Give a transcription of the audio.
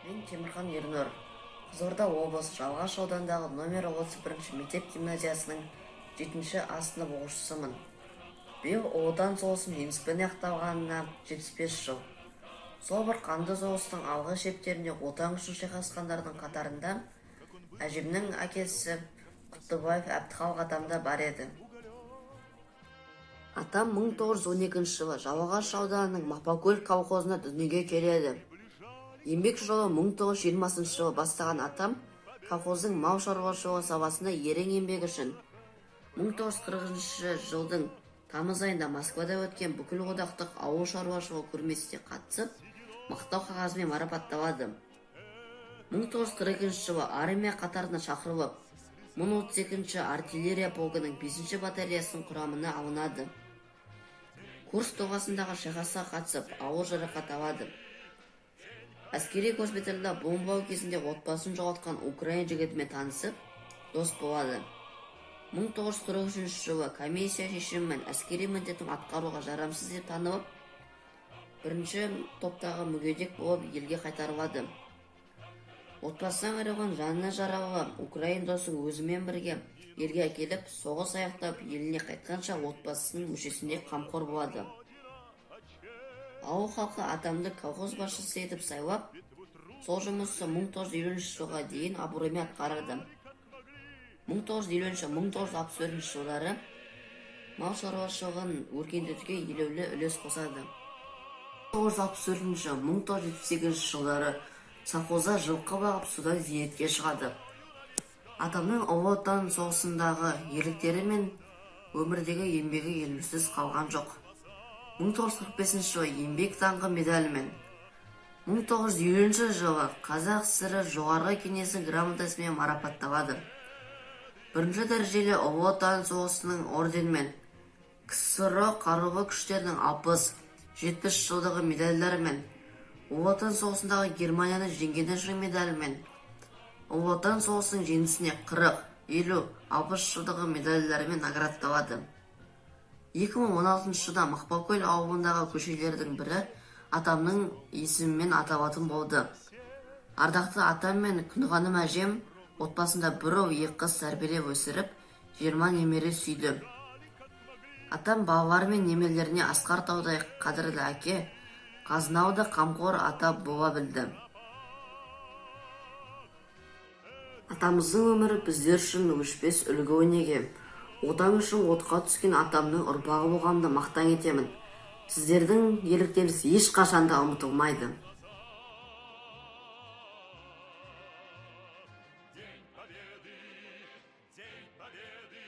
Мен Темірхан Ернұр, Қызылорда облысы Жалағаш ауданындағы нөмірі 31 мектеп-гимназиясының 7 А сынып оқушысымын. Биыл Ұлы Отан соғысының жеңіспен аяқталғанына 75 жыл. Сол бір қанды соғыстың алғы шептерінде Отан үшін шайқасқандардың қатарында әжемнің әкесі Құттыбаев Әбдіхалық атам да бар еді. Атам 1912 жылы Жалағаш ауданының Мақпалкөл колхозында дүниеге келеді. Еңбек жолы 1920 жылы бастаған атам колхоздың мал шаруашылығы саласында ерен еңбегі үшін 1940 жылдың тамыз айында Москвада өткен бүкілодақтық ауыл шаруашылығы көрмесіне қатысып, мақтау қағазымен марапатталады. 1942 жылы армия қатарына шақырылып, 1032 артиллерия полкінің 5 батареясының құрамына алынады. Курск доғасындағы шайқасқа қатысып, ауыр жарақат алады. Әскери госпитальда бомбалау кезінде отбасын жоғалтқан украин жігітімен танысып, дос болады. 1943 жылы комиссия шешімімен әскери міндетін атқаруға жарамсыз деп танылып, бірінші топтағы мүгедек болып елге қайтарылады. Отбасынан айырылған жаны жаралы украин досын өзімен бірге елге әкеліп, соғыс аяқтап еліне қайтқанша отбасының мүшесіне қамқор болады. Ауыл халқы атамды колхоз басшысы етіп сайлап, сол жұмысты 1950 жылға дейін абыроймен атқарады. 1950-1964 жылдары мал шаруашылығын өркендетуге елеулі үлес қосады. 1964-1978 жылдары совхозда жылқы бағып, содан зейнетке шығады. Атамның Ұлы Отан соғысындағы ерліктері мен өмірдегі еңбегі елеусіз қалған жоқ. 1945 жылы Еңбек даңқы медалімен, 1950 жылы Қазақ ССР Жоғарғы Кеңесінің грамотасымен марапатталады. Бірінші дәрежелі Ұлы Отан соғысының орденімен, КСРО Қарулы күштерінің 60-70 жылдығы медальдарымен, Ұлы Отан соғысындағы Германияны жеңгені үшін медалімен, Ұлы Отан соғысының жеңісіне 40, 50, 60 жылдығы медальдарымен наградталады. 2016 жылда Мақпалкөл ауылындағы көшелердің бірі атамның есімімен аталатын болды. Ардақты атам мен Күнғаным әжем отбасында бір ұл, екі қыз тәрбиелеп өсіріп, 20 немере сүйді. Атам балалары мен немерелеріне асқар таудай қадірлі әке, қазыналы да қамқор ата бола білді. Атамыздың өмірі біздер үшін өшпес үлгі өнеге. Отан үшін отқа түскен атамның ұрпағы болғанымды мақтан етемін. Сіздердің ерліктеріңіз ешқашан да ұмытылмайды. День Победы, День Победы.